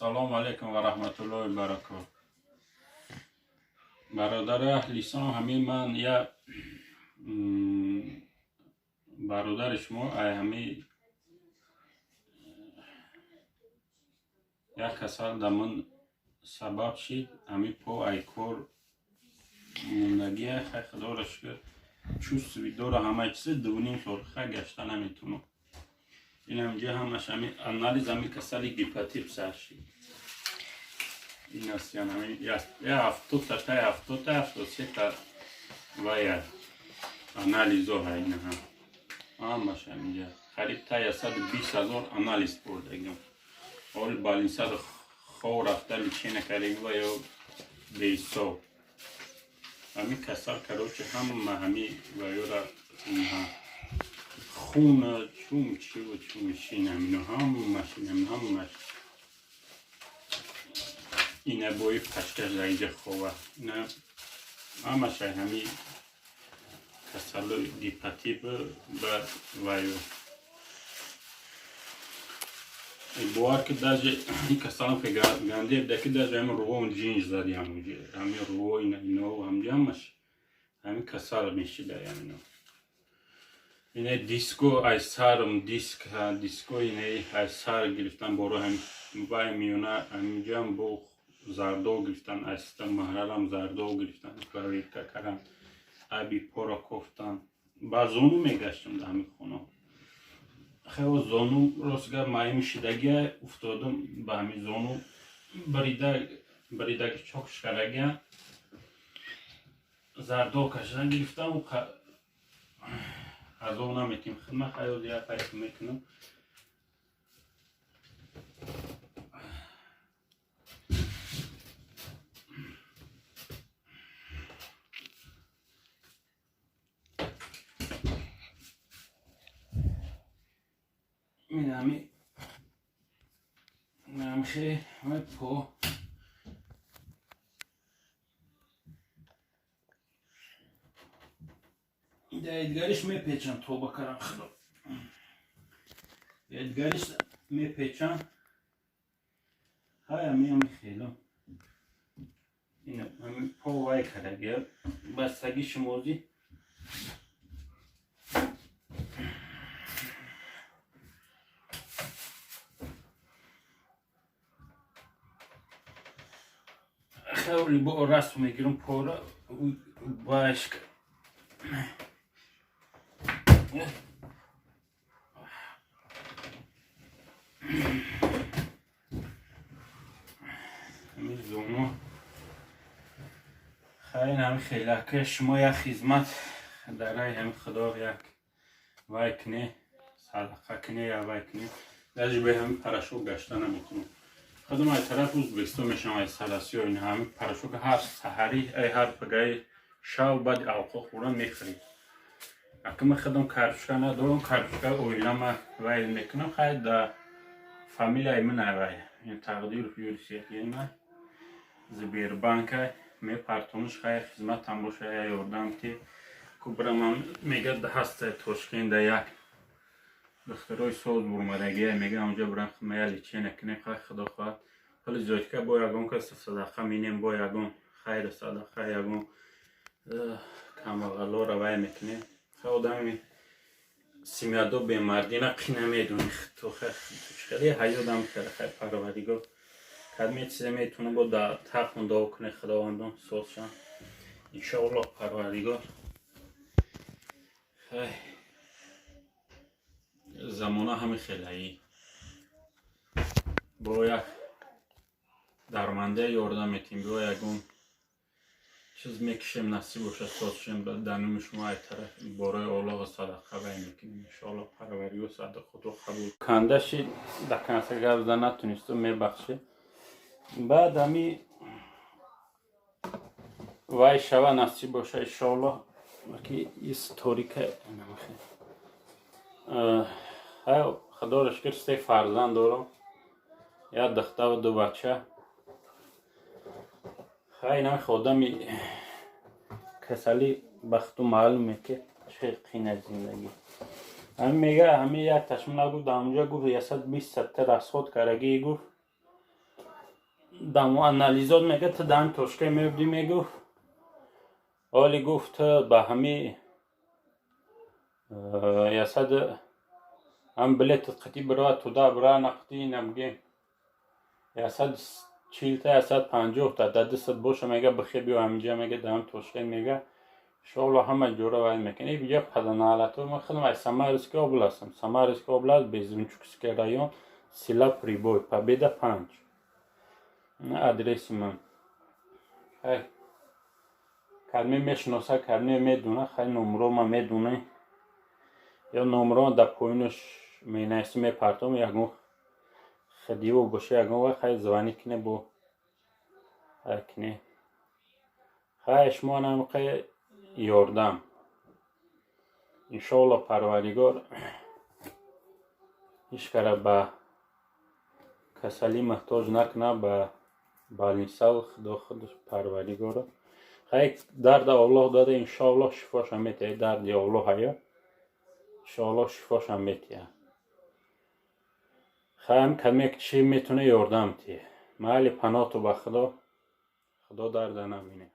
Салому алейкум ва раҳматуллоҳи баракот. Бародари аҳли ислом, ҳамин ман я бародари шумо ай ҳами як касал да ман сабаб шид, ҳами по ай кор мондагия. Хай, худоро шукр, чувстви дора ҳамаи чизи, 2,5 сол хай гашта наметунам. Инам ҷа ҳамаш ҳами анализ, ҳами касали гепатит сар шид. Ин аст, ян ҳами я 70-та, тай 70-та, 73-та вая анализо ҳа, инаҳа ҳамаш ҳаминҷа қариб та 120 000 анализ бурдагим. Ҳоли больницада хов рафта лечение кардагим ва ё беҳисоб. Ҳами касал, короче, ҳама ҳами ваёра, хун, чум чиву чум шин, ҳамино ҳамаш, ҳамино ҳамаш, ина бои пачкаш дар инҷа хова, ина ҳамаш ҳами касалои гепатит ба ваё. Бовар ки, даже ин касалам ки ганде буда, ки даже ҳамин рувом ҷинж зади, ҳамуҷи ҳамин руво, ина ино ҳамҷи ҳамаш ҳамин касал мешида ҳамино. Ина диско ай сарм, диск, диско ина ай сар гирифтан, боро ҳам вай миёна ҳаминҷам бо зардо гирифтан, айста маҳрарам зардо гирифтан, проверка кардан, аби пора кофтан. Ба зону мегаштам дар ҳамин хона. Хело зону, рост гап, маими шидагия уфтодум, ба ҳамин зону бирида, биридаги чок шикарагия, зардо кашидан гирифтам. Азоб наметим хидмат, хаёл як файт мекунам. Инами намхе по даидгариш мепечам, тоба карам, худо, даидгариш мепечам. Ҳай, ами хело ина ами по вай карагия, бастаги шумози. Хеле бо расм мегирам пора башк. Ҳамин зону. Хайр, ҳами хелака шумо як хизмат дар рай ҳами худо як вай кне, садақа кне, я вай кне. Даже бе ҳами порошок гашта наметунам. Худам ай тараф Узбекистон мешавам, ай Сарасиё. Ин ҳами порошок ҳар саҳари, ай ҳар пагаи шав баъди авқот хӯрдан мехӯрем. Ака, ман худам картошка надорам, картошка оилама вай мекунам. Хай, да фамилияи ман ай вай Тақдиров Юрий Сергеевна, Сбербанка мепартониш. Хай, хизматам боша, я ёрдам ки кубрамам. Мега, ҳаста Тошкента як духтарои соз бурмадагия, мега, онҷо бурам, я лечение кунем. Хай, худо хоҳад, ҳоли зиёдка бо ягон кас садақа минем, бо ягон хайру садақа, ягон камбағалоро вай мекунем. Хай, одами семьядо бемардина қи намедони ту хеле ҳаёдам хеле. Хай, парвардигор кадме чизе метавона бо да тақмон дуо куне, худовандон созшам, иншоаллоҳ, парвардигор. Хай, замона ҳами хелаи бо як дармандия ёрдам метем, бо ягон чиз мекишем, насиб боша, созшем. Дар номи шумо ай тараф борои Оллоҳу садақа вай мекунем, иншоаллоҳ, парвардигор садақотро қабул кандаши. Да конца гап зада натунистум, мебахшед. Баъд ҳами вай шава, насиб боша, иншоаллоҳ, ки историка. Хай, худоро шукр, се фарзанд дорам, як духтару ду бача. Хай, инам одами касалӣ бахту маълуме, ки чӣ қина зиндагӣ. Ҳамин мега, ҳамин як ташмина гуфт, дар онҷо гуфт, 120 сатта расход кардагӣ, гуфт. Даму анализот мега, ту дами Тошкент мебудӣ, мегуфт. Оли гуфт, ту ба ҳами ясад ҳам билетат қатӣ бирава туда, бира нақди набигем, 140-та, 150-та да дастат боша, мега, бихе биё ҳаминҷа, мега, дами Тошкент, мега, иншоалло ҳама ҷора вай мекунӣ. Биҷа паданалато, ман худам аз Самарский областам, Самарский област, Безенчукский район, села Прибой, Победа 5 адреси ман. Хай, кадме мешиноса, кадме медуна, хай, номро ма медуна ё номро дар поинаш менависӣ, мепартом. Ягон хадиво боша, ягон вай, хай, звонить кине, бо хай кине. Хай, шумо намқай ёрдам, иншоалло Парвардигор ҳеҷ кара ба касалӣ муҳтоҷ накунад, ба больницаву. Худо худаш Парвардигоро, хай, дарда Аллоҳ дода, иншоаллоҳ шифошам метиҳад. Дарди Аллоҳ ҳаё, иншоаллоҳ шифошам метиҳад. Хайам, кадме чӣ метавона, ёрдам тиҳ. Майли, паноҳту ба Худо, Худо дарда набинед.